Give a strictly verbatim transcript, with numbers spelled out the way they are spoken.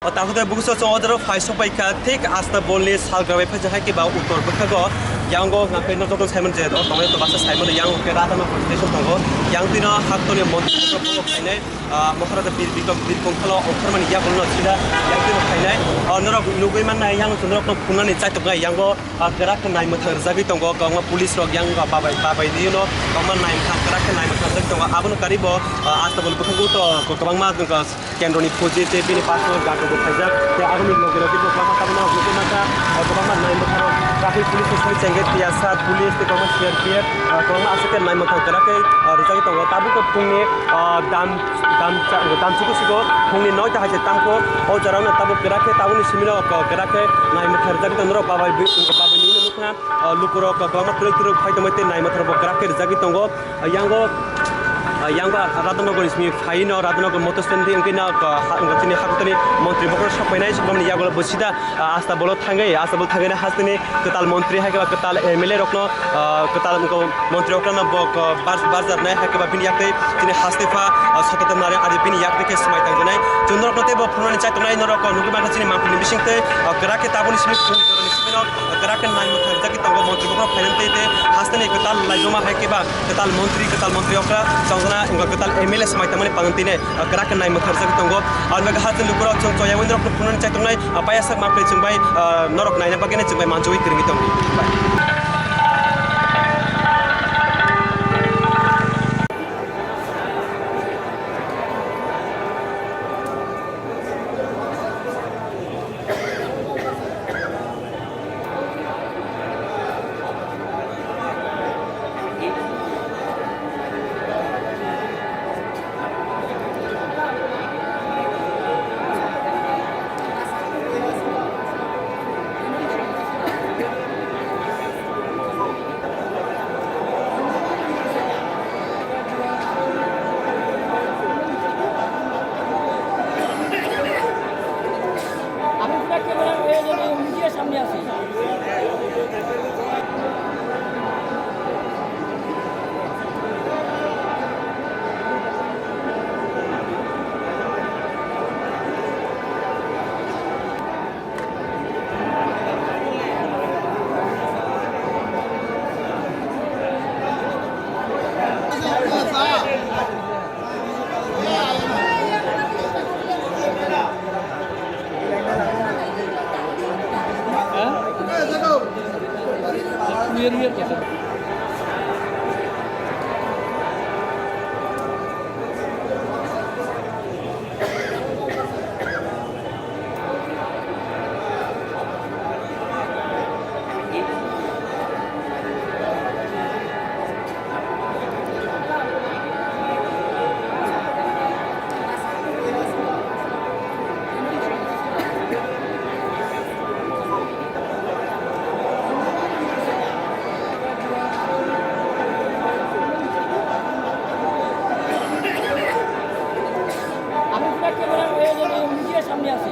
Takhuk tei bukuso chwng o jora phai sokpai kha, thik Astabolni salgra bai phaijak hai khe ba uttor bwkhago, yango hwnkhe no joto saimano je o tongnai to basa saimano, yango khe Radhanagar police station tongo, yang twino Haktoni montri phainai, ah, Maharaja Bir Bikram Bir Khongkhalo ongkhormani yagulo no sida yang twino phainai, ah, norok nugwi mannai, yang norokno phunuknani chaitoknai, yango, ah, kwrak khe naimwthang rwjagwi tongo, kwbangma police rok yang babai, babai nino kwbangma naimwthang, kwrak khe naimwthang rwjagwi tongo, abono karibo, ah, Astabol bwkhago to kwbangma, ah, Kendroni phuji tei bini pastor gato bo khaijak. Tei aboni loge loge bo kwbangma tabukno nugwi masa, ah, kwbangma naimwthang rok traffic police ni simi chengkhe T S R police tei kwbangma C R P F, ah, kwbangma aswk khe naimwthang kwrak khe, ah, rwjagwi tongo. Tabuk phungni, ah, dam, dam cha-, dam chuku chuku phungni noita hai se tamkho o jorano tabuk kwrak khe tabukni simino kwrak khe naimwthang rwjagwi tongo. Norok babai bui, babai nini nukha, ah, lukurok kwbangma twrwk twrwk phai tongwi tei naimwthang rok bo kwrak khe rwjagwi tongo. Yango, yango Radhanagar ni simi phaino Radhanagar motor stand di wngkhe na, ha, wngkha chini Haktoni montri bokhorok sok phainai, sok phaimani yagulo bo sida, ah, Astabolo thangwi, Astabolo thangwi na hasteni kwtal montri hai khe ba kwtal M L A rokno, ah, kwtal wngkha montri rokno bo, ah, bar, barjarnai hai khe ba bini yaktwi chini haste pha, ah, Satyendra Naran ari bini yaktwi khe swmai tangjanai. Chwng norokno teibo phunuknani chai tongnai, norok nugwi mankha chini mangpili bisingtwi, ah, kwrak khe tabukni simi phunukni jorani simi no kwrak khe naimwthang rwjagwi tongo, montri bokhorok phainani tei tei hasteni kwtal laijoma hai khe ba kwtal montri, kwtal montri okra chongjana wngkha, kwtal M L A swmai tangmani pangan tine kwrak khe naimwthang rwjagwi tongo. Ang bagwi hasteni lukurok chwng choyawi norokno phunuknani chai tongnai, payasak mangpili chwng bai, ah, norok naina bagwi chwng bai manchugwi kwrwngwi tongo. আমি পুরা ক্যামেরা, এই, এই, এই, মিডিয়ার সামনে আছি। আমি পুরা ক্যামেরা, এই, এই, এই, মিডিয়ার সামনে আছি।